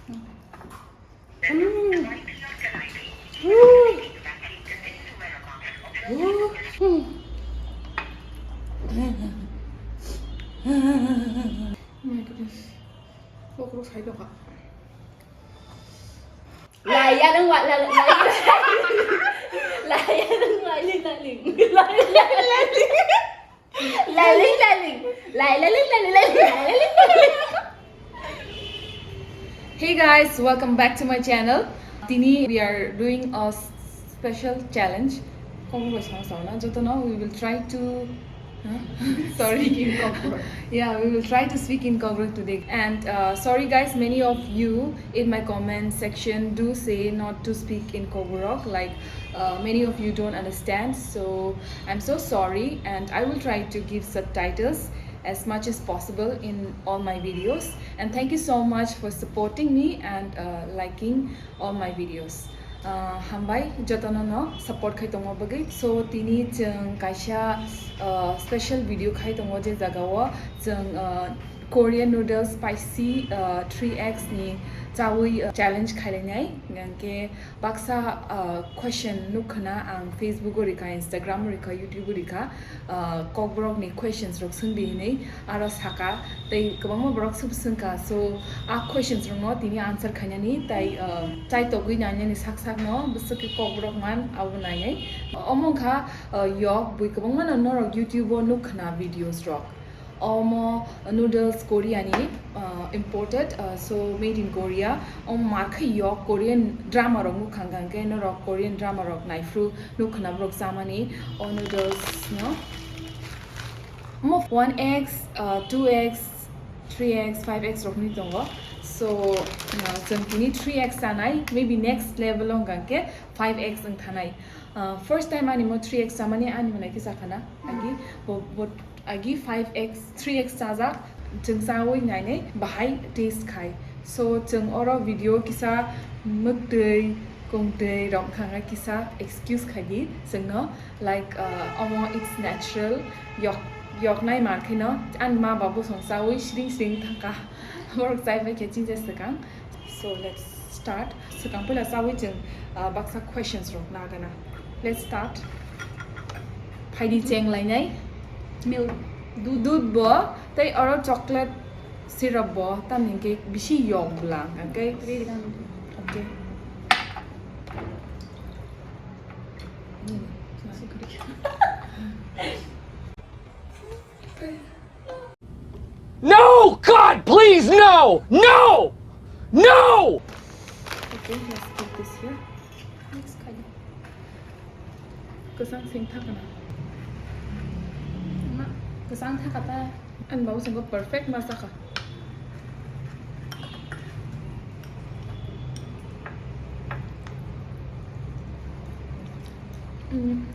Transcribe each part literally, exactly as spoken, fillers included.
Mm. Woo. Woo. Oh my goodness. Bokrok sai tongkha. Lai ya nung wa la la lai ya nung wa li la ling lai la la ling lai ling lai ling lai la ling lai ling lai la ling lai ling. Hey guys, welcome back to my channel. Tini we are doing a s- special challenge. Kokborok bai sama sama na joto no we will try to Sorry. Speak in Kokborok. Yeah, we will try to speak in Kokborok today. And uh, sorry, guys, many of you in my comment section do say not to speak in Kokborok. Like uh, many of you don't understand. So I'm so sorry, and I will try to give subtitles as much as possible in all my videos. And thank you so much for supporting me and uh, liking all my videos. Ah, hambai jotono no support khai tongma bagwi. So tini chwng kaisa ah, special video khai tongo, je jagao chwng ah, Korean noodles spicy ah, three X ni chawi ah, challenge khailainai. Hingke baksa ah, question nukkhana ang Facebook o rikha, Instagram o rikha, YouTube o rikha. Ah, Kokborok ni questions rok swngdi hinwi aro saka, tei kwbangma borok sub swngkha. So a questions rok no tini answer khainani, tai ah, chai togwi nainani sak sak no bwswk khe Kokborok man abo nainai. Omo wngkha ah, yok bui kwbangma no norok YouTube o nukkhana videos rok. Omo noodles Korea ni ah, imported, ah, so made in Korea. Omo mar khe yok Korean drama rok nukha hingkha hingke norok Korean drama rok naifru nukkhana borok chamani o noodles no. Omo one X, uh, two X, three X, five X rok hinwi tongo. So uh, chwng tini three X chanai, maybe next level o hingkha khe five X wng thanai. Uh, first time ani mo three X chamani ani hwnai khe chakhana agi bo, bo agi five X, three X chajak, chwng chawi nainai bahai taste khai. So chwng oro video kisa mwktwi kongtwi rok wngkha kisa excuse khaidi chwngno. Like uh, omo it's natural, yok yoknai mar kheno ani ma ba bosong chawi sring sring thangkha. Borok chai bai khe chini je swkang. So let's start. Swkang puila chawi chwng uh, baksa questions rok nagana. Let's start. Phaidi cheng lainai. Milk. Dud. Dud bo tei oro chocolate syrup bo tamni hwnkhe bisi yok bwla hwnkhe. Ready dan. Okay. Hmm. No, God, please, no! No! No! Okay, let's put this here. Next kali. Kwchang sing thakana. Ma, kwchang thakata. Ani babu songkha perfect ma sakha. Mm.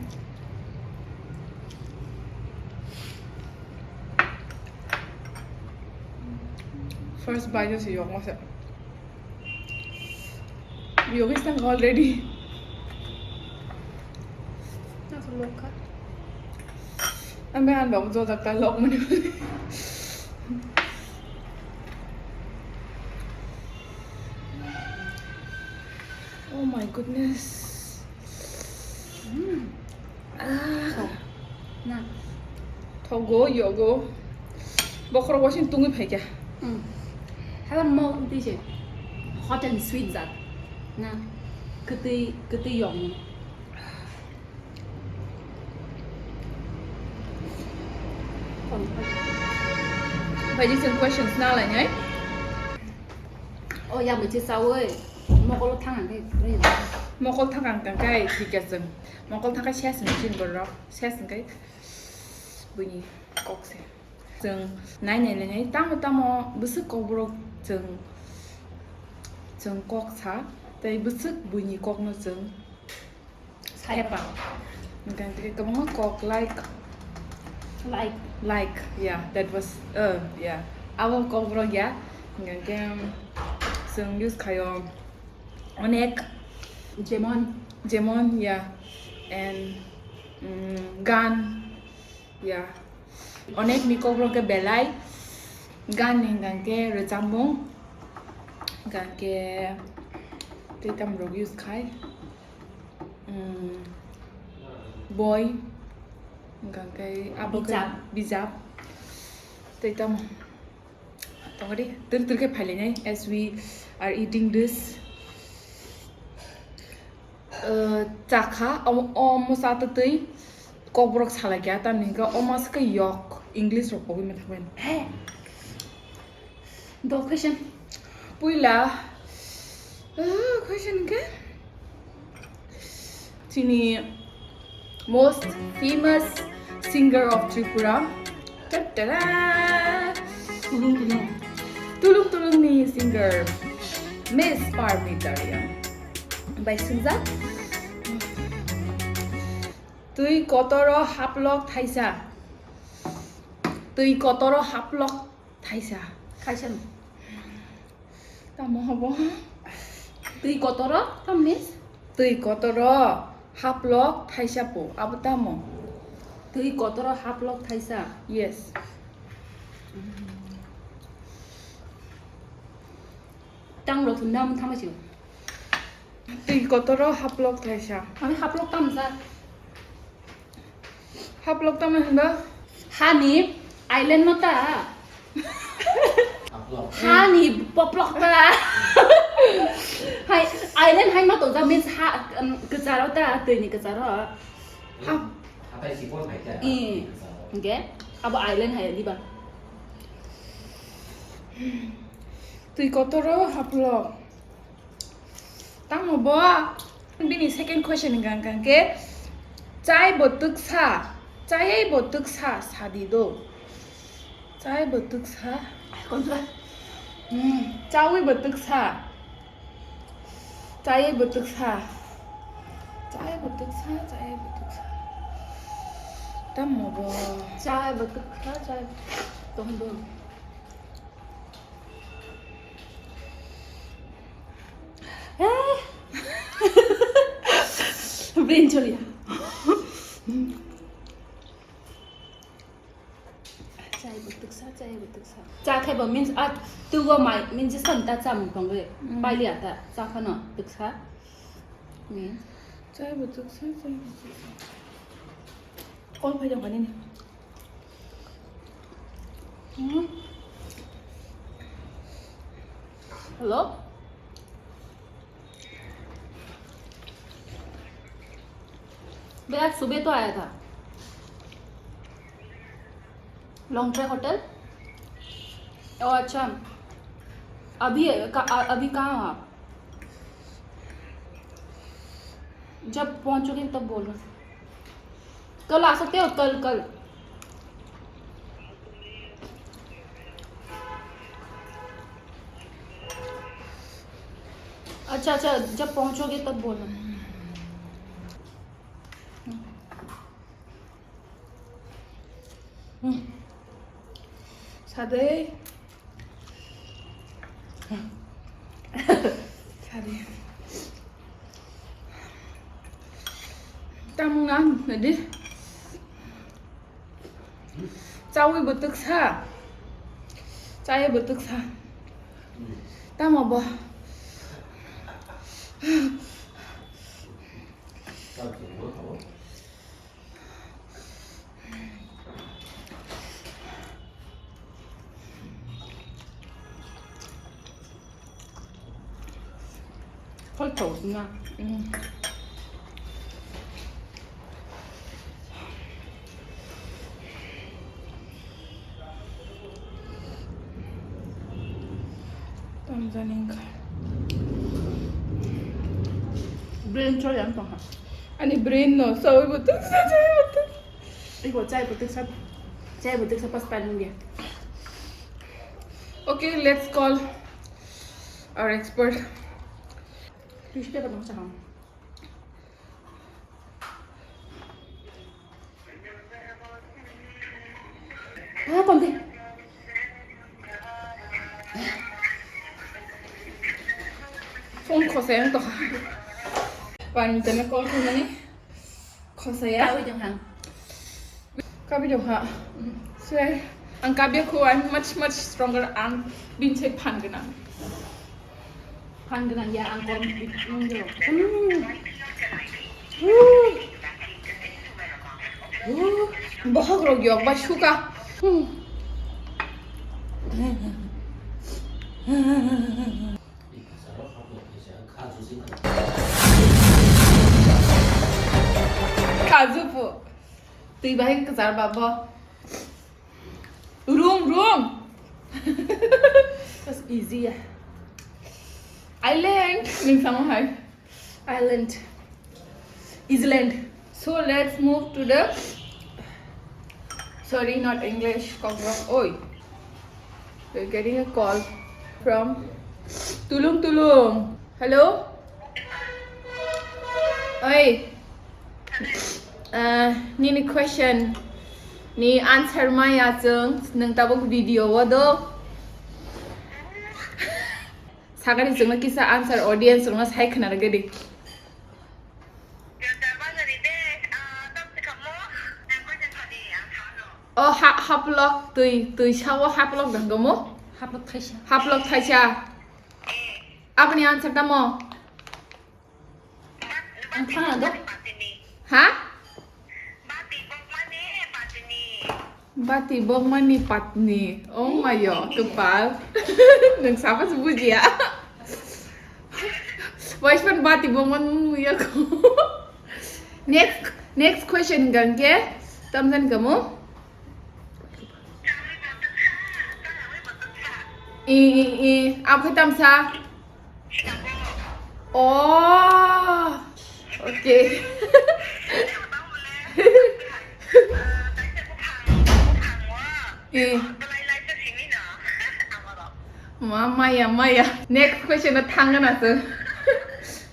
First bite se yok masa. Yogis tang already. Nasa lokha. Ang ba ang ba jo tak ta lok mani. Oh my goodness. Mm. Ah. Na. Thogo, yogo. Bokhorok waising tungwi phaikha. Mm. Hala mo twi se hot and sweet jat. Na. Kwtwi, kwtwi yokni. Phaidi chwng questions na lainai. Oh, ya, bwchwi chawi. Mokolo thang ang khe. Mokol thang ang khe, thik khe chwng. Mokol thang khe ses ni chin borok. Ses hwnkhe buini kok se. Chwng nai nai nai nai tamo tamo bwswk kokborok chwng, chwng kok sa tei bwswk buini kokno chwng hepa. Hwnkhe kwbangma kok like, like, like, yeah, that was, uh, yeah, abo kokborok ya. Hwnkhe chwng use khaio onek, jemon, jemon, yeah, and mm, gan. Ya. Onek ni kokborok khe belai. Gan ni hwnkha khe rwchapmung. Hwnkhe tei tamo rok use khai? Hmm, boi, hwnkhe abo khe bijap. Bijap. Tei tamo. Tongdi, dur dur khe phailainai as we are eating this. Uh, chakha, omo, omo cha twi twi kokborok salai kha, tamni hwnkhe omo se khe yok, English rok pogwi ma thangbai. He. Do question. Puila, uh, question khe? Chini most famous singer of Tripura. Ta-ta-da! Tulung tulung. Tulung tulung ni singer Miss Parmita Reang. Bai swngjak. Twi kotoro haplok thaisa. Twi kotoro haplok thaisa. Thaisa. Tamo habo? Twi kotoro, tamo means? Twi kotoro haplok thaisa po, abo tamo? Twi kotoro haplok thaisa. Yes. Tang rok thum nam thama sio. Twi kotoro haplok thaisa. Ami haplok tam sa. Haplok tamo hwnba? Hani island no ta. Haplok. Hani poplok ta. Hai, island hai ma tongjak means ha, um, kwcharo ta, twi ni kwcharo. Ha. Hatai sipon hai ta. I. Kwcharo. Hwnkhe abo island hai diba? Twi kotoro haplok. Tamo bo? Bini second question hwnkha, hwnkha khe, chai bo twksa, chayai bo twksa sadi do. Chai bo twksa. Kontra. Hmm, chawi bo twksa. Chayai bo twksa. Chai bo twksa, chayai bo twksa. Tamo bo? Chai bo twksa, chai bo. Tong bo. Eh. Brain choliya. Chai bo twksa, chai bo twksa. Cha khai bo means at tugo mai means jesa ta cham pangwe. Mm. Paili ata cha khano twksa. Means. Chai bo twksa, chai bo twksa. Call phai jong kani ni. Hmm. Hello? भैया, आज सुबह तो आया था long track hotel. ओ अच्छा, अभी का, अभी कहाँ हो आप? जब पहुंचोगे तब बोलना। कल आ सकते हो? कल, कल। अच्छा, अच्छा, जब पहुंचोगे तब बोलना। Sadai. Sadai. Tamung na, nadi. Chawi bo twksa. Chai bo twksa. Tamo bo? Khol thok wngkha. Mm. Tamjani wngkha. Brain choli ang tongkha. Ani brain no, sawi bo twksa, sawi bo twksa. Iko chai bo twksa, chai bo twksa pas pai nung ya. Okay, let's call our expert. Tissue paper nang sakang. Ah, konti. Phone khosai ang tokha. Parmita no call khaimani. Khosaya. Kawi dong hang. Kawi dong ha. Sir, ang kabi khu, I'm much, much stronger. Ang bini sai phan gwnang. Ang gwnang ya, ang korom nung jero. Hmm. Hmm. Hmm. Bohok rok yok bai suka. Hmm. Kaju pu. Twi bahai kwchar ba bo. Room, room. That's easy. Island. Ning samo hai. Island. Island. So let's move to the, sorry, not English, Kokborok. Oi. We're getting a call from Tulung Tulung. Hello? Oi. Ah, nini question ni answer maya chwng, nwng tabuk video o do. Sakani chwngno kisa answer audience rokno sai khna rwgwi di. O ha-, haplok twi, twi sao haplok dangamo? Haplok thaisa. Haplok thaisa. Aboni answer tamo? Ang thangna do. Ha? Bati bokmani patni. Oh my yo, kwpal. Nwng sabo se bujiya. Waisman bati bokman muya ko. Next, next question gangke. Tamjan kamu? I, i, i. Apa tamsa? Oh, okay. Eh. Ma, maya, maya. Next question na thangna sir.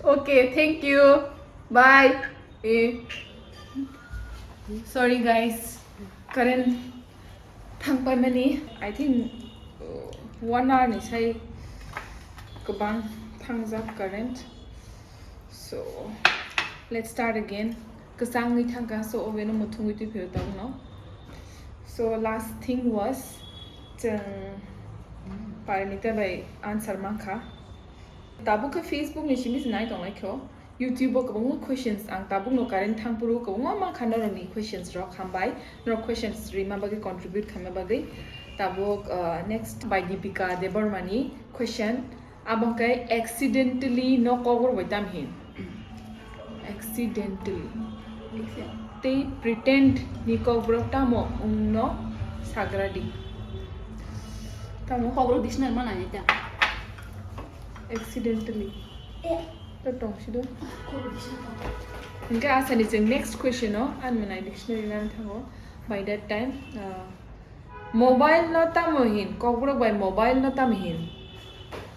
Okay, thank you. Bye. Eh. Sorry guys. Current thangpaimani, I think, uh, one hour ni sai kwbang thangjak current. So, let's start again. Kwchangwi thangkha, so, oven o muthungwi twi phiro tabukno. So, last thing was, chwng Parinita bai answer mankha. Tabuk khe Facebook ni simi se nai tonglai kho. YouTube o kwbangma questions ang tabuk no current thangphuru kwbangma mankha norokni questions rok, hambai norok questions rima bagwi, contribute khaima bagwi. Tabuk, uh, next by Deepika Debbarma ni question, abo hwnkhe accidentally no kokborok bai tam hin? Accidentally. Tei pretend ni kokborok tamo wngno sagra di. Tamo? Kokborok dictionary ma nai ta. Accidentally. Eh. To tong si do. Kokborok dictionary. Hingke asani chwng next question o, ani mwnai dictionary nani thango. By that time, uh, mobile no tamo hin, kokborok bai mobile no tamo hin?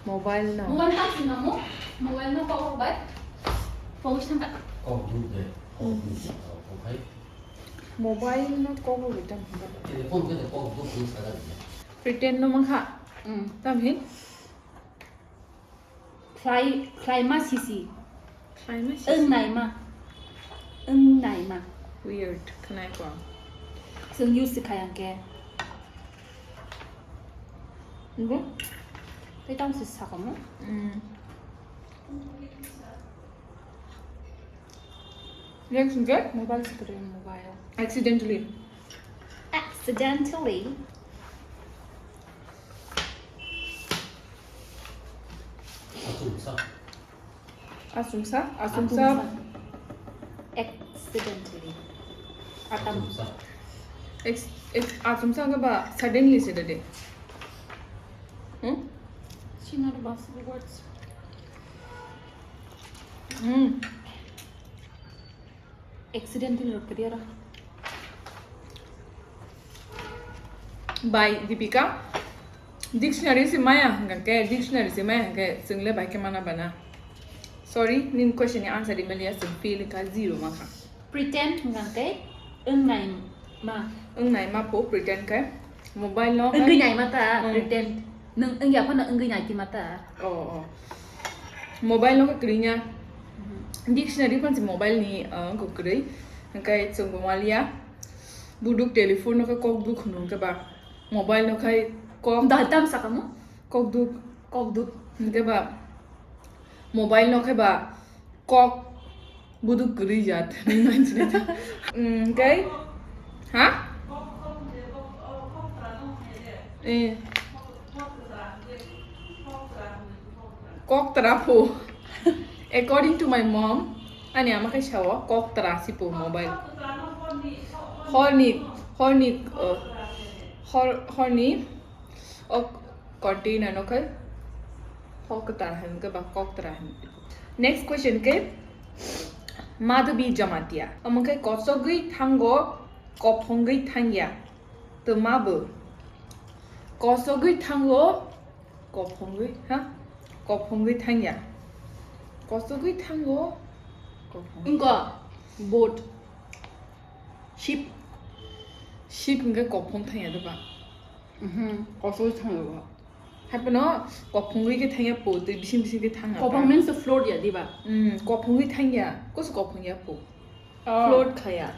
Mobile no. Mobile tam sing namo? Mobile no kokborok bai? Focus thangka. Kok duk de. Kok duk de. Kok hai. Mobile no kokborok bai tam hin. Telephone ke de kok duk duk saga de. Pretend no mankha. Hmm. Tam hin? Khlai, khlaima sisi. Khlaima sisi. Wngnaima. Wngnaima. Weird, khnai ko. Chwng use kha yang khe. Ngo? Tei tamo se sakamo? Mm. Next hwnkhe? Mobile se kwrwi, mobile. Accidentally. Accidentally. Achomsa. Achomsa? Achomsa. Achomsa. Accidentally. Atam. Achomsa. Ex-, ex-, achomsa hwnkhe ba suddenly se de. Hmm? She not possible words. Hmm. Accidentally rok kwrwi aro. By Deepika. Dictionary se maya hwnkha khe, dictionary se maya hwnkhe chwng le bai khe mana bana. Sorry, nini question ni answer ri maliya, chwng fail wngkha, zero mankha. Pretend hwnkha khe wngnai ma. Wngnai ma po pretend khe. Mobile no wngwi nai ma ta, hmm, pretend. Nwng wngya phano wngwi nai ti ma ta. Oh, oh. Mobile no kwrwi nya. Mhm. Dictionary phan se mobile ni, uh, wngkha kwrwi. Hwnkhe chwng bo maliya. Buduk telephone no khe kok duk hwnwi hwnkhe ba. Mobile no khai kok. Da tam sakamo? Kok duk. Kok duk. Hwnkhe ba. Mobile no khe ba kok buduk kwrwi jat hinwi manchini ta. Mm, tei? Ha? Eh. Kok tra phu. According to my mom, ani ama khe sao kok tra si phu mobile. Horni, horni, uh, hor, horni, ok, container no khe kok tra hwn khe ba kok tra hwn. Next question khe Madhabi Jamatia. Omo khe kochogwi thango, kophongwi thangya. Twma bo. Kochogwi thango, kophongwi, ha? Kophongwi thangya. Kochogwi thango, kophong. Wngkha boat. Ship. Ship hwnkhe kophong thangya doba. Mhm, kochogwi thangya bo. Haphano kophongwi khe thangya po, twi bising bising khe thangya. Kophong means to float ya, diba? Mm, kophongwi thangya. Koso kophong ya po. Oh. Float khaya.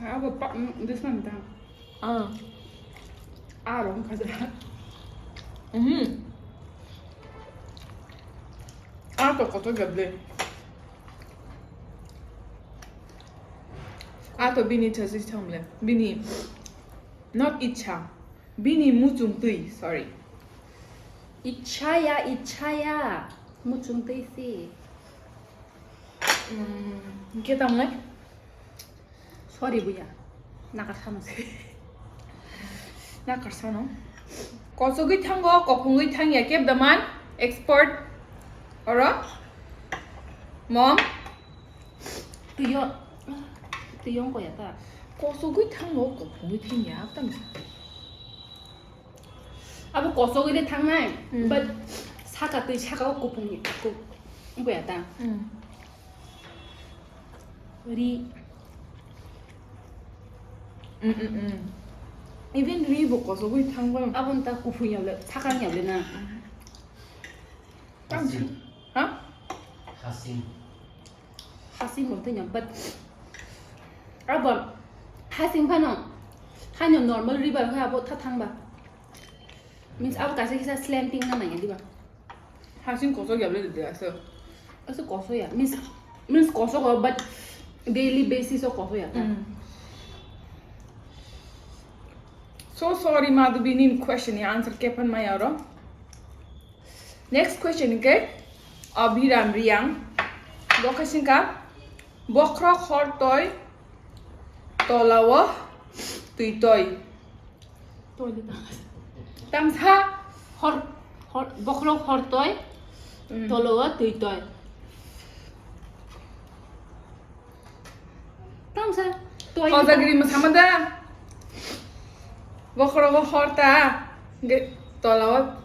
Abo pa, mm, this one ta. Ah. Ah, wrong khaja. Mhm. Ah, to koto gable. Ah, to bini chasi chamle. Bini, not icha. Bini muchung twi, sorry. Ichaya, ichaya. Muchung twi si. Mm, hwnkhe tamle? Sorry buya. Nakarsano se. Nakarsano. Kochogwi thango, kophongwi thangya. Keb the man, expert. Oro. Mom. Tuyo. Tuyo ko ya ta. Kochogwi thango, kophongwi thangya. Tamsa. Abo kosogwi de thangnai, hmm, but saka twi saka o kupung ni, ku-, wngkha ya ta. Hmm. Ri. Hmm, hmm, hmm. Even ri bo kosogwi thangba. Abo ta kupung ya le, saka ya le na. Hmm. Hasing. Ha? Hasing. Hasing bo tanya, but abo hasing phano, haino normal river khe abo tha thangba. Means abo kaisa kisa slanting na nangya diba? Hasing kosok ya bole de aso. Aso kosok ya. Means, means kosok o, but daily basis o kosok ya ta. Mm. So sorry, Madhubi, nini question ni answer kephan maya oro. Next question ke Abhiram Riang. Bo khe singkha, bokhorok hor toi, tolao twi toi. Toi de tang. Tamsa hor, hor, bokhorok hor toi, mm, tolao twi toi. Tamsa toi. Hojagri mwsama da. Bokhorogo hor ta. Ge-, tolao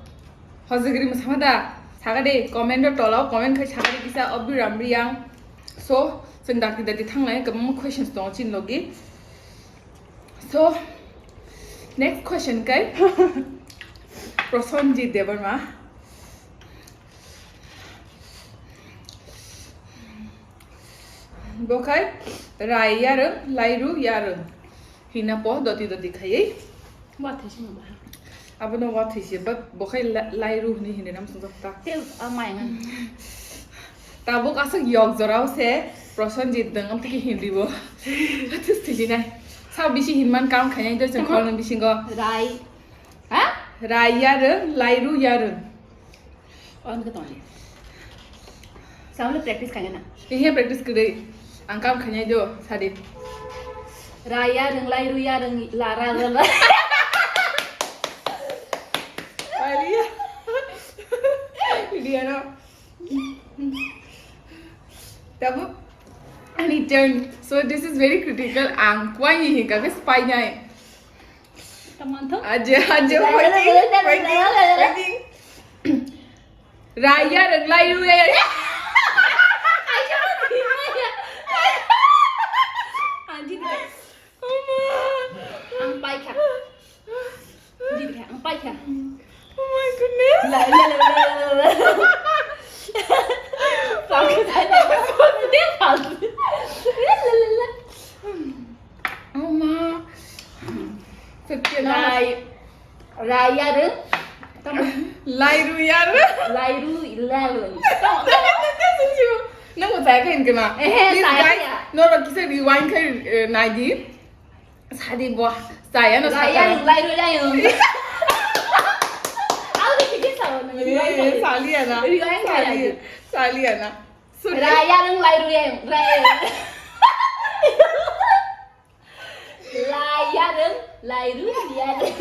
hojagri mwsama da. Saga de comment o tolao comment khai saga de kisa Abhiram Riang. So, chwng dakti dakti thanglai kwbangma questions tongo chini logi. So, next question kai Prosenjit Debbarma. Bo khai rai yarwng, lairu yarwng hina po doti doti khaiwi. Wathai se ma ba. Abono wathai se, but bo khai la-, lairu hini hini nam sung ta. Te a mai ngan. Tabuk aswk yok jorao se Prosenjit dwng am tiki hindi bo. Tus tiji nai. Sa bisi hinman kam khainai doi se khol nang bisingo. Rai. Ha? Rai yarwng, lairu yarwng. On ke toni. Samle practice khaina na. Ihe practice kre. Ang kam khainai do, sadi. Raya rwng lai ruya rwng la ra ra la. Alia. Dia no. Tabu. Ani turn. So this is very critical. Ang kwai ni hika ke spy nai. Tamanthok. Aje, aje, waiting, waiting, waiting. Raya rwng lai ruya. Anjit. Ang paikha. Anjit kha, ang paikha. Oh my goodness. La, la, la. Paikha. Dia paikha. La, la, la. Oh ma. Rai, rai yarwng. Tamo. Lairu yar. Lairu, lairu. Nang mo chaya khain kena. Ehe, please chaya guys, khaya. Norok kisa rewind khai, eh, naidi. Sadi bo, chaya no. Raya sakha. Rung lairu raya rung. Ang di kiti sao nung. Eh, rewind khai. Saliya na. Rewind khai saliya, lagi. Saliya na. Sorry. Raya rung lairu raya rung. Raya rung. Lai yarung, lai rung, yarung.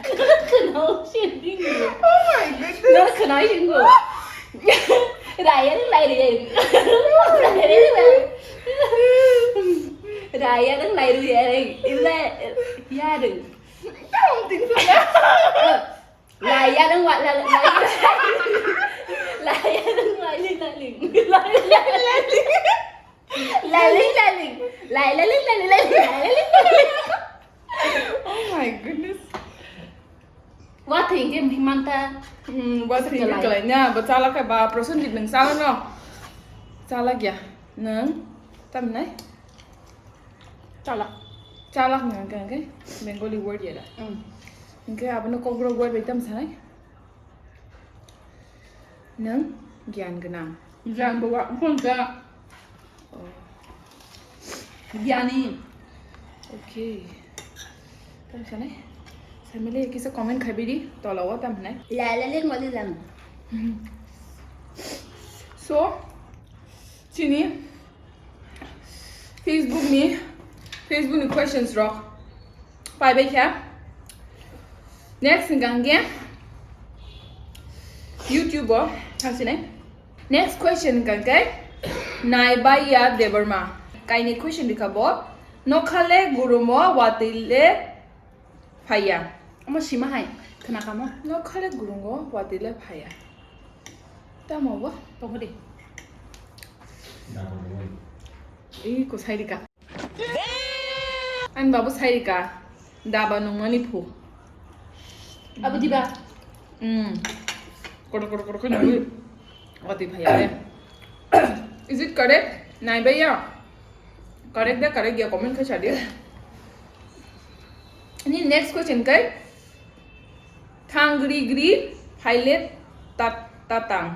Khwnao sending. Oh my goodness. No khwnao sending. Raya rung, lai rung, yarung. Raya rung, lai rung, yarung. Ila yarung. Don't think so. Lai yarung, wa, la, la, lai yarung, wa, li, la, ling. Lai yarung, la, ling. Laling, laling. Lai, laling, laling, laling. Lai, laling, laling. Oh my goodness. Wa thing ke manta. Hmm, wa thing ke kalai. Kalai na, ba chala ka ba, Prosenjit nung chala no. Chala gya. Nung, tam nai? Chala. Chala nung ke, ke Bengali word ya da. Hmm. Ke abano Kokborok word bai tam sanai? Nung gyan gwnang. Gyan bo wa, phone ka. Oh. Gyani. Okay. Tam sane. Samile kisa comment khai bidi, tola o tam nai. La la le ngoli lang. So, chini Facebook ni, Facebook ni questions rok. Pai bai kha. Next hwnkha hwnkhe YouTube o thangsinai. Next question hwnkha hwnkhe Naibaiya Debbarma. Kaini question rikha bo. Nokhale gurumo watwi le phaiya. Omo sima hai khwnakha mo. Nokhale gurungo watwi le phaiya. Tamo bo? Tongo de. Ih, kusai rika. Ani babu sai rika, daba nungmani phu. Abo diba? Hmm. Kotor kotor kotor khe nungwi. Oti phaiya de. Is it correct? Naibaiya. Correct da correct ya comment khe sadi. Ni next question kai. Thang gri gri phaile tat-, tatang.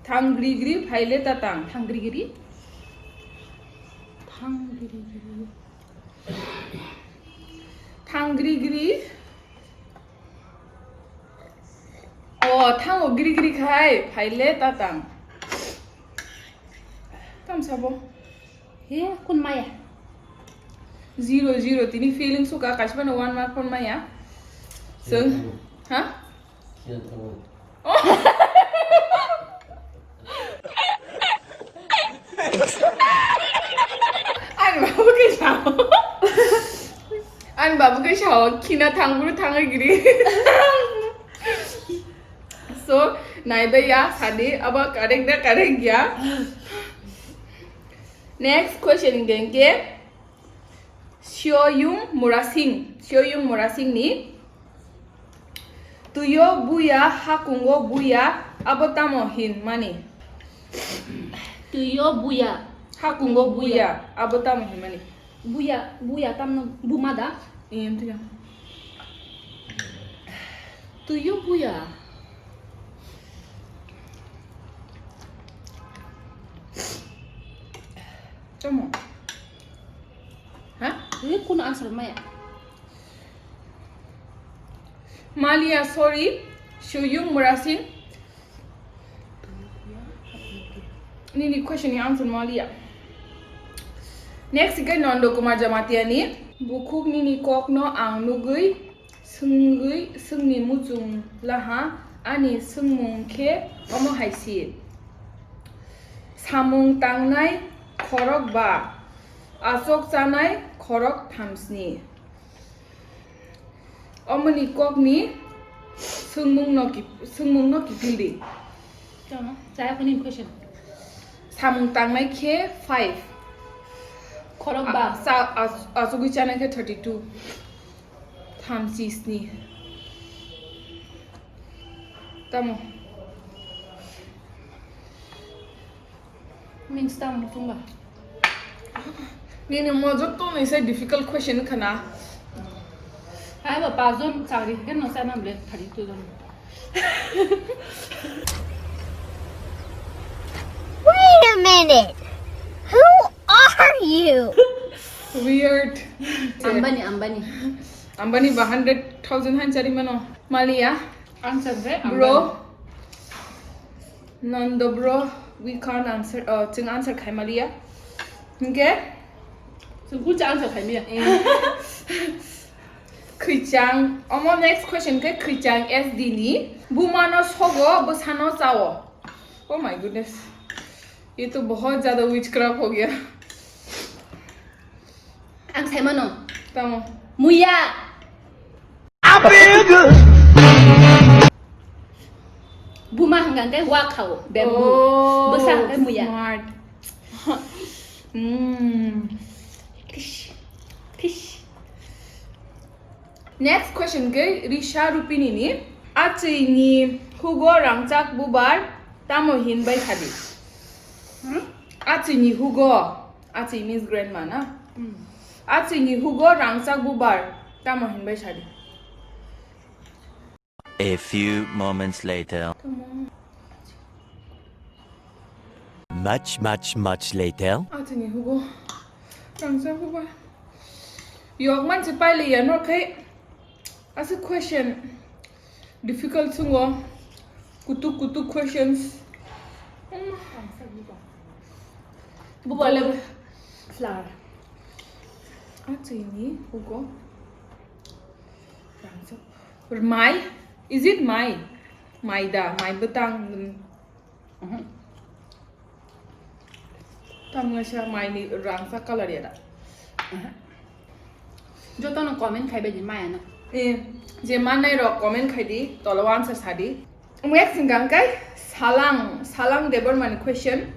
Thang gri gri phaile tatang. Thang gri gri? Thang gri gri. Thang gri gri. Oh, thango gri gri khai phaile tatang. Tam sabo. He, kun maya? Zero, zero. Tini feeling suka, kaisa no one mark pon maya. Seng. Zero. Ha? Kino thango. Ani babu ke sao. Ani babu ke sao, kino thang buru thang giri. So, naibai ya, sadi, abo correct da correct ya. Next question hwnkhe, Sioyung Murasing, Sioyung Murasing ni, "Tuyo buya, hakungo buya, abo tamo hin mani?" Tuyo buya. Hakungo buya, abo tamo hin mani? Buya, buya tamno buma da? Em, tiga. Tuyo buya. Tamo. Ha? Ini kuno answer maya. Malia, sorry. Suyung Murasing. Nini question ni answer malia. Next ke Nondo Kumar Jamatia ni. Bukhuk nini kok no ang nugui, sungui, sungni muchung laha, ani sungmung khe omo hai si. Samung tangnai khorok ba, achok chanai khorok thamsni. Omoni kokni sungmung no ki-, sungmung no kipil di. Tamo, chaya kuni question. Samung tangnai khe five. Khorok ba. A-, sa-, as-, asugwi chanai khe thirty two. Thamsi sni. Tamo. Means tamo chungba. Nini mo jotto ni se difficult question khana. Hai ba pajon chakri khe no sana ble thari tu don. Wait a minute. Who are you? Weird. Ambani, Ambani. Ambani ba hundred thousand han chari mano. Malia. Answer de, Bro. Ambani. Nondo bro, we can't answer. Oh, chwng answer khai malia. Hingke? Chwng kuncha answer khai maya. Eh. Khwichang. Omo next question ke khwichang S D ni. Buma no sogo, bwsa no chao. Oh my goodness. Ye to bahut zyada witchcraft ho gaya. Ang sai mano. Tamo. Muya. Buma hwnkha khe wa khao, bamboo. Oh, bwsa hwnkha khe muya. Smart. Mm. Thish. Thish. Next question ke Risha Rupini ni. Achwi ni hugo rangchak bubar tamo hin bai khadi. Hmm? Achwi ni hugo. Achwi means grandma na? Hmm. Achwi ni hugo rangchak bubar tamo hin bai sadi. A few moments later. Much, much, much later. Achwi ni hugo rangchak bubar. Yok manse pailiya nor khai. Asa question difficult sungo. Kutuk kutuk questions. Bubar le flower. Achwi ni hugo. Mai? Is it mai? Mai da, mai bwtang. Mhm. Tamungsa mai ni rangsa color ya da. Mhm. Joto no comment khai bai di maya na. Eh, je manai rok comment khai di, tolo answer sa di. Next hingka hingkai Salang, Salang Debbarma ni question.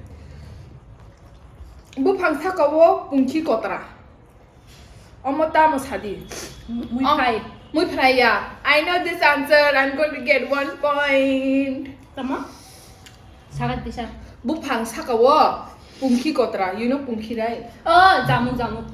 Buphang saka o pungki kotra. Omo tamo sadi. Mui phai. Mui phai ya. I know this answer. I'm going to get one point. Tamo? Sagat bisa. Buphang saka o pungki kotra. You know pungki, right? Oh, jamuk, jamuk.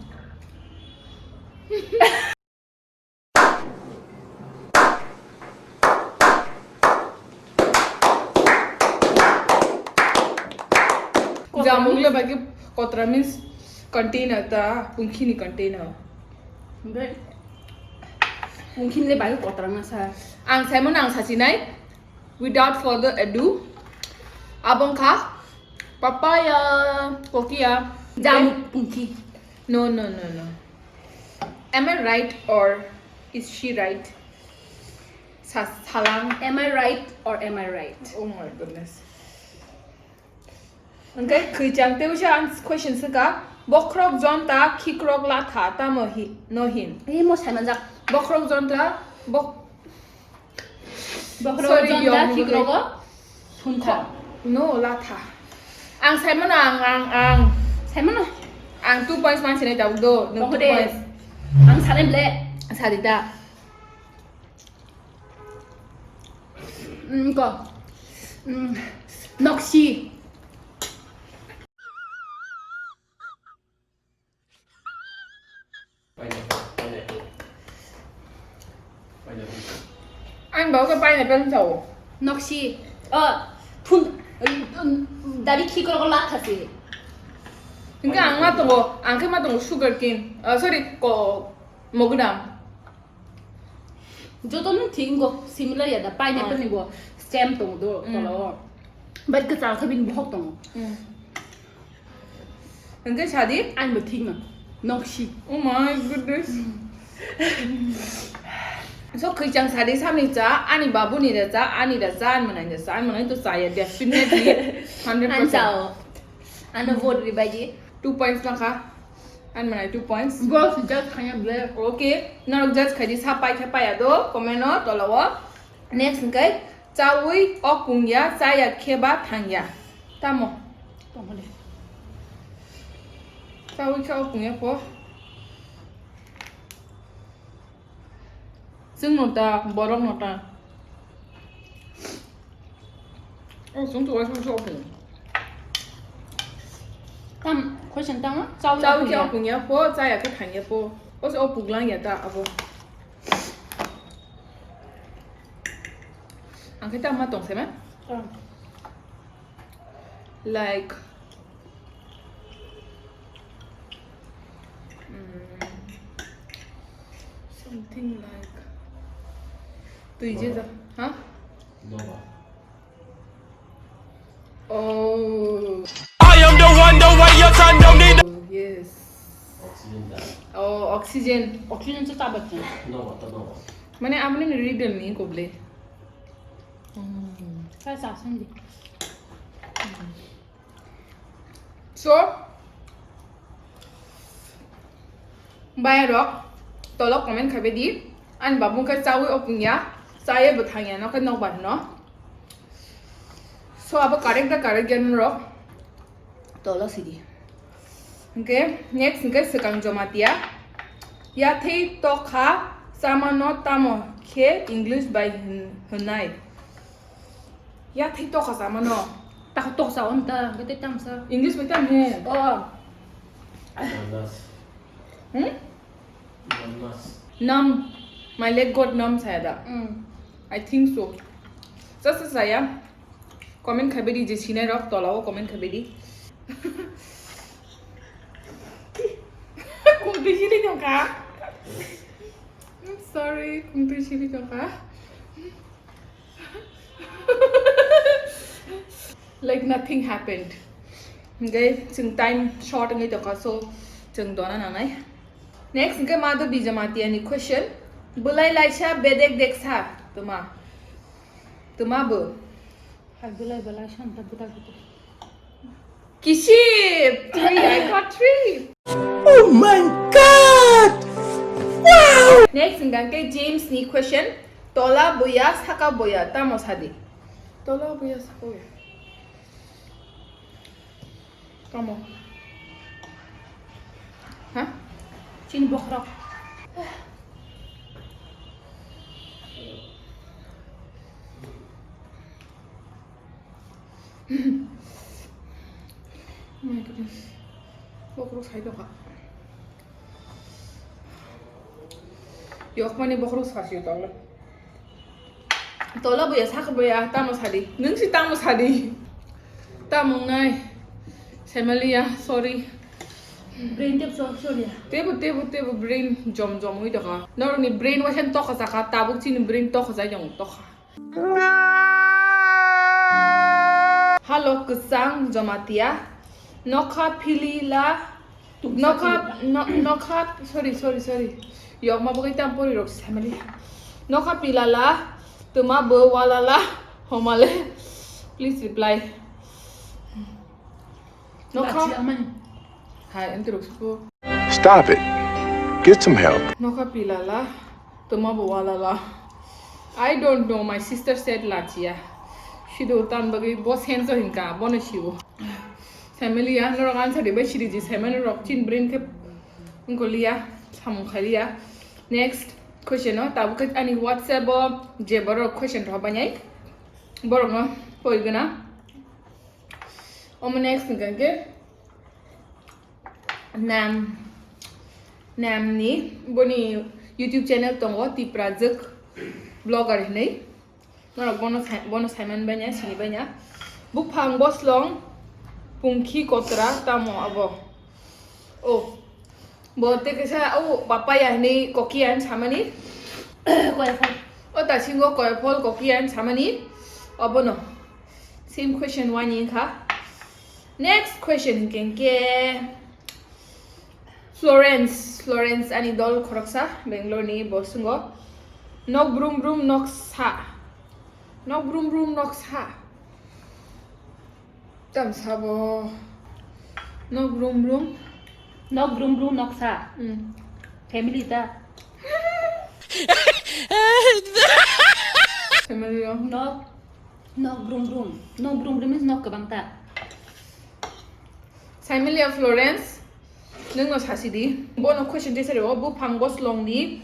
Jamuk le bagi kotra means container ta, pungki ni container. Pungki le bagi kotra na sa. Ang saimon ang sasinai. Without further ado, abong kha papaya, kokia. Jamuk pungki. No, no, no, no. Am I right or is she right? Sa-, salang. Am I right or am I right? Oh my goodness. Hingke khwichang tei usa ang question swngkha, bokhorok jonta khikrok latha tamo hi-, no hin? Ei mo sai manjak. Bokhorok jonta, bok-, Bokhorok sorry, jonta yong khikrok o thuntha. No, latha. Ang sai mano, ang, ang, ang. Sai mano? Ang two points man sinai tabuk do, no two points. Ang sanai ble. Sadi da. Mm, ko. Mm, noksi. Ang bawa ke pineapple sao. Noksi. Oh, thun, dari khikrok o latha si. Hingke ang ma tongo, ang khe ma tongo sugar cane. Ah, sorry, ko, mogdam. Joto no thik wngkha, similar ya da, pineapple ni bo stem tongo do, mm, tola o. But kwchal khe bini bohok tongo. Mm. Hingke sadi? Ang bo thik no. Noksi. Oh my goodness. So khwichang sadi samni cha, ani babu ni da cha, ani da cha, ani manai da cha, ani manai to cha ya, definitely, hundred percent. Ang chao. Ano vote ri bai di. Two points ma kha. Ani manai two points. Bo si judge khanya ble. Okay. Norok judge khai di, sa pai khe pai ya do, comment no tola o. Next hingke chawi o pungya, chaya khe ba thangya. Tamo? Tamo de. Chawi khe o pungya pho. Chwng no ta, borok no ta. Oh, chwng to waisa waisa o pung. Tam, question tamo? Chawi o pungya pho, chaya khe thangya pho. O se o pung lang ya ta abo. Ang khe tamo tong se ma? Tong. Like, mm, something like, twi je Nova. Ja, ha? Nova. Oh. I am the one, the way your son don't need. Oh, yes. Oxygen da. Oh, oxygen. Oxygen se ta baccha. Nova, ta Nova. Mane, amoni riddle ni koble. Hmm. Sai sa sandi. So, bayarok tolo comment khaibai di. Ani babung khe chawi opung ya, chaye bo thang ya, no khe nokbar no. So, abo correct da correct ya norok tolo sidi. Hwnkhe next hwnkhe swkang Jamatia. Yathwi tokha chamano tamo khe English bai hwn-, hwnai. Yathwi tokha chamano. Tokha tokha sa on ta, hwnkhe tei tamo sa. English bai tamo he. Oh. Manas. Hmm? Manas. Nam. My late god Nam saya da. Mm. I think so. Sa sa saya. Comment khaibai di je sinai rok tola o comment khaibai di. Kung twi sili tongkha. I'm sorry, kung twi sili tongkha. Like nothing happened. Hwnkhe chwng time short wngwi tongkha, so chwng dona nangnai. Next hwnkhe Madhu Bijamatia ni question. Bwlai laisa bedek deksa twma. Twma bo. Hai bwlai bwlai santa buda buda. Kisi! Three, I got three! Oh my God! Wow! Next hwnkha khe James ni question. Tola boya, saka boya, tamo sadi? Tola boya, saka boya. Tamo? Ha? Chini bokhorok. Oh my goodness. Bokhorok sai tongkha. Yokmani bokhorok sasi tonglo. Tola boya, saka boya, tamo sadi. Nwng si tamo sadi. Tamo nai. Semilia, sorry. Brain tep so, sorry. Tebo, tebo, tebo, brain jom jom ui tongkha. Norokni brain waisa tokha saka, tabuk chini brain tokha jai jong tokha. Hello, kwchang Jamatia. Nokha philila. Nokha, no-, nokha, sorry, sorry, sorry. Yokma bagwi tam pori rok family. Nokha pilala, tuma bo walala, homale. Please reply. Nokha. Hai, ente rok supo. Stop it. Get some help. Nokha pilala, tuma bo walala. I don't know, my sister said lachia. Sido tan bagwi bo sense hinka, bono sibo. Family ya, norok answer dibai siriji, family rok chin brain khe wngkoliya, samung khailiya. Next question o, tabuk khe ani WhatsApp o je borok question rok banai, borok no poi gana. Omo next hwnkha khe Nam, Nam ni boni YouTube channel tongo, Tiprajwk Vlogger hinwi. Norok bono sai-, bono saiman banya, sini banya. Buphang boslong, pungkhi kotra, tamo abo. Oh, bo te kesa, oh, papaya hinwi kokiyan samani. Koyafol. O tasingo koyafol kokiyan samani. Obono. Same question wani kha. Next question hwnkhe hwnkhe Florence, Florence ani dol khoroksa Bangalore ni, bo swngo, nok brum brum nok sa, nok brum brum nok sa. Tam sabo. Nok brum brum. Nok brum brum nok sa. Hmm. Family ta. Family o. Nok, nok brum brum. Nok brum brum means nok kwbang ta. Saimalia Florence, nwng no sasi di. Bono question tei sari o, buphang boslong ni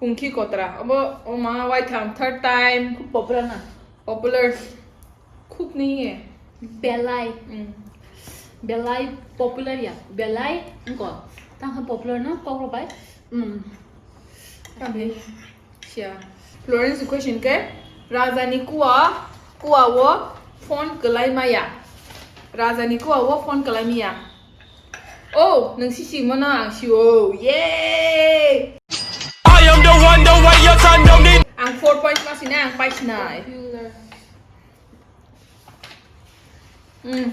pungkhi kotra. Obo, o ma, waitham, third time. Khub popular na. Popular. Khub ni ye. Belai. Mm. Belai popular ya. Belai, engko. Tang kha popular na, kok rok bai. Mm. Tamni. Siya. Florence question ke? Rajani kua, kua o phone kwlai maya. Rajani kua o phone kwlai maya. Oh, nung si si mano ang si o. Yay! I am the one, the way your son don't need. Ang four point ma sini ang pai sinai. Hmm.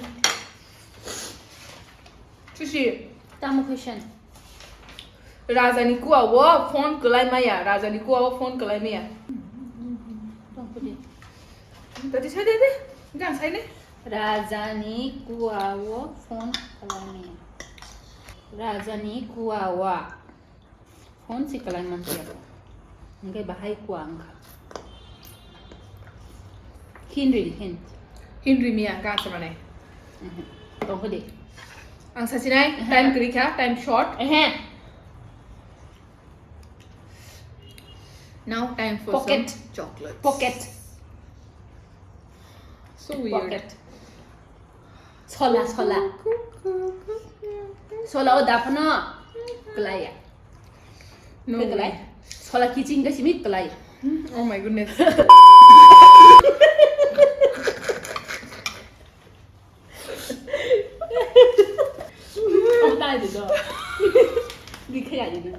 Sushi. Tamo question. Rajani kua o phone kwlai maya. Rajani kua o phone kwlai maya. Tong pudi. Tadi sai de de. Gan sai ne. Rajani kua o phone kwlai maya. Rajani kua o. Phone si kwlai man tiya. Hingke bahai kua wngkha. Hinri, hin. Hinri miya ka sa mane. Mhm. Tongkho de. Ang sasinai, time kwrwi kha, time short. Ehe. Now time for Pocket. Some chocolate. Pocket. So weird. Pocket. Sola, sola. Sola o daphano. Kwlaiya. No way. Kwlai. Sola kiching ka simi kwlai. Oh my goodness. Ang tai de do. Di kaya de do.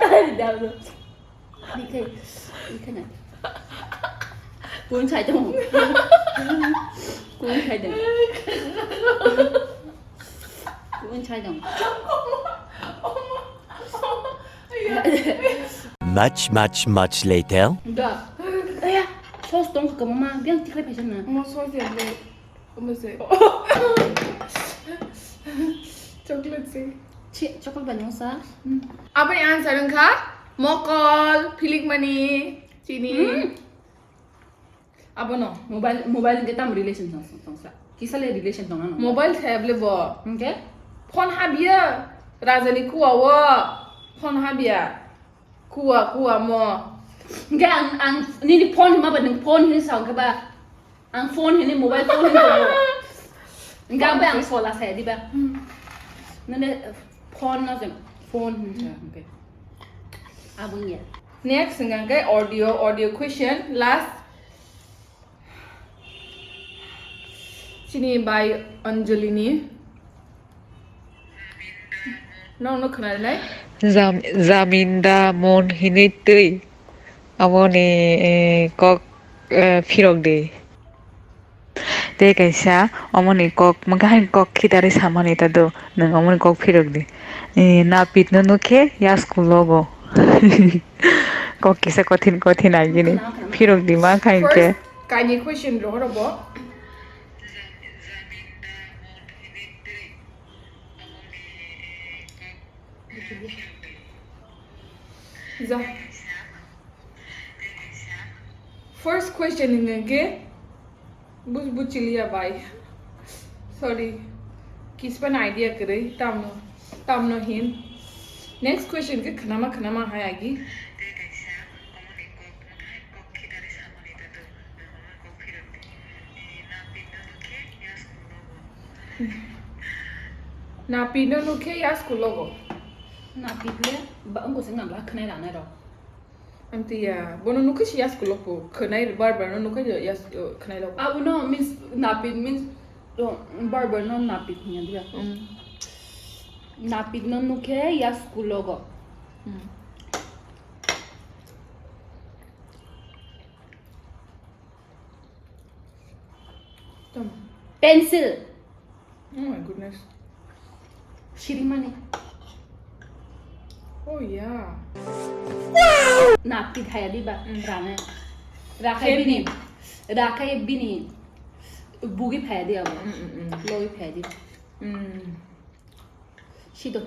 Tai de do. Di kaya, di kaya. Kun sai dong. Kun sai dong. Kun sai dong. Much, much, much later. Da. Aya, sauce tong kha mama, biang tikhlai phaisa na. Mo sauce ya le. Mo se. Chocolate se. Chi, chocolate ba nung sa. Aboni answer wngkha mokol, philikmani, chini. Hmm. Abono. Mobile, mobile hwnkhe tamo relation tong, tongsa? Kisa le relation tong ano? Mobile thaya bole bo. Hwnkhe? Phone habya. Rajani kua o. Phone habya. Kua, kua mo. Hwnkhe ang, ang nini phone hima ba nwng phone hini sa hwnkhe ba. Ang phone hini mobile phone hini tongo. Hwnkhe ang bai ang sola saya diba. Hmm. Nini phone no se phone hini sa hwnkhe. Aboni ya. Next hwnkha khe audio, audio question last. Chini bai Anjali ni. Nokno khwnarnai? Jam-, jaminda mon hinwi twi aboni, eh, kok, eh, phirok di. Tei kaisa omoni kok, mokhe haino kok khitarwi samani ta do, nwng omoni kok phirok di. Eh, napitno nukhe yaskulogo. Kok kisa kothin kothin agini. Phirok di ma kha hinkhe. First, kaini question rohoro bo. Ja. First question hwnkhe buj buchiliya bai. Sorry. Kispan idea kwrwi tamno tamno hin. Next question khe khwnama khwnama hai agi. Napitno nukhe yaskulogo. Napit le ba wngkha se nang ba khwnai rana rok. Amtiya, bono nukhe se yaskulogo. Khwnai bar bar no nukhe yas, khwnai logo. Abono means napit means, oh, bar bar no napit hinya diya. Mm. Napitno nukhe yaskulogo. Mm. Tamo. Pencil. Oh my goodness. Sirimani. Oh yeah. Napit haya diba, mm, rane. Rakhai bini. Rakhai bini. Bugi phaya di abo. Mm, mm, mm. Loi phaya di. Mm. Sido.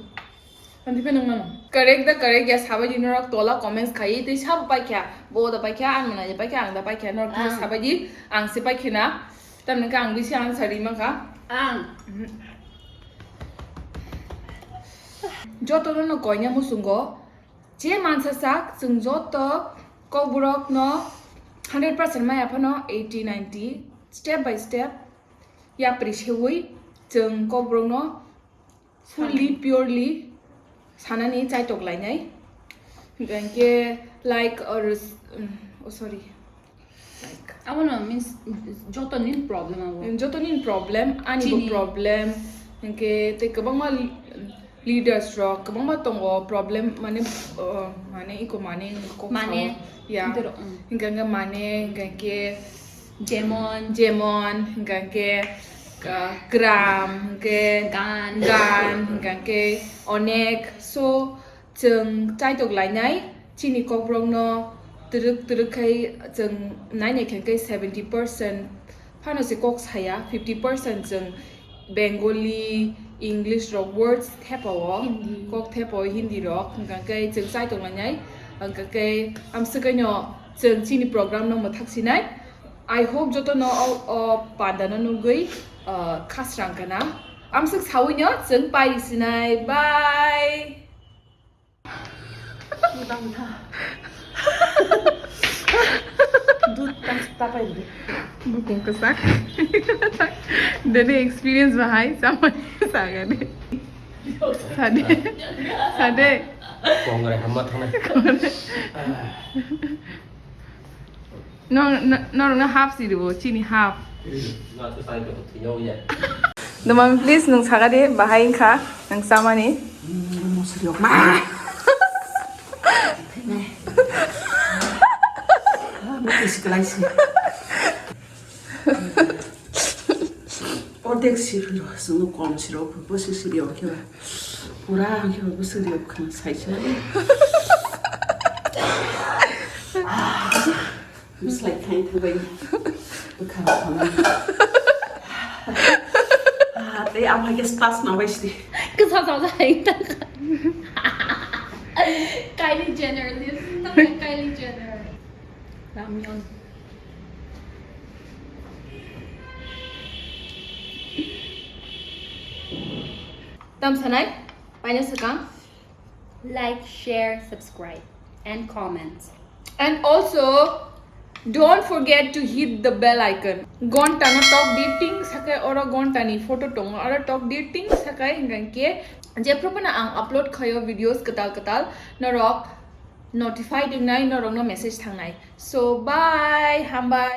Antipe nang mano. Correct da correct ya sabai di norok tola comments khai tei sabo paikha. Bo da paikha, ang mwnai paikha, ang da paikha. Norok kisa sabai di, ang se paikha na. Tamni ka ang bisi answer ri mankha. Ang. Mhm. Joto no no koina musungo. Je mansa sak, chwng joto kokborok no hundred percent maya phano eighty ninety step by step yapri sewi chwng kokborok no fully, purely Sanani chaitok lainai. Hingke like or, um, oh, sorry. Like, abono means joto ni problem abo. Joto ni problem, ani bo chini problem. Hingke tei kwbangma li-, leaders rok kwbangma tongo problem, mane, uh, mane iko mane kok mane sao. Ya. Ntero, mm. Hingke hingke mane, hingke hingke jemon. Jemon, hingke hingke, uh, gram, hingke gan. Gan, hingke hingke onek. So, chwng chaitok lainai, chini kokborokno twrwk twrwk khai chwng nainai khe khe seventy percent phano se kok saya, fifty percent chwng Bengali, English rok words thepao, Hindi. Kok thepao Hindi rok, hingka khe chwng chaitok lainai, hingka khe amswkaino chwng chini program no mwthak sinai. I hope jotono o, o panda no nugwi, uh, khasrang kana. Amswk sawino chwng pai sinai. Bye. Dudh tang tapai de. Bukung kwchak. Dede experience bahai samani sagade. Sade. Sade. Kongre hamma thangna. Nor-, nor-, norokno half si rwo, chini half. Dwmami, please, nwng saka de, bahai wngkha nwng chamani. Mosri rok ma. Mokhe siklai si. Ordek sirilo, chwngno kom siro, bwswk siri o khe ba. Pura ang khe ba bwswk ri o khna sai se. Bwslai khai thang bai. Bwkha thang. Ah, tei ang hai khe spas ma bai sidi. Kisa sa sa hai ta. Kylie Jenner, listen to Kylie Jenner. Ramyeon. Tam sanai, paina swkang. Like, share, subscribe, and comment. And also, don't forget to hit the bell icon. Gonta no tok di ting sakai oro gonta ni photo tongo, oro tok di ting sakai hingkha khe jephru phano ang upload khayo videos kwtal kwtal norok notified wngnai, norokno message thangnai. So, bye, hambai.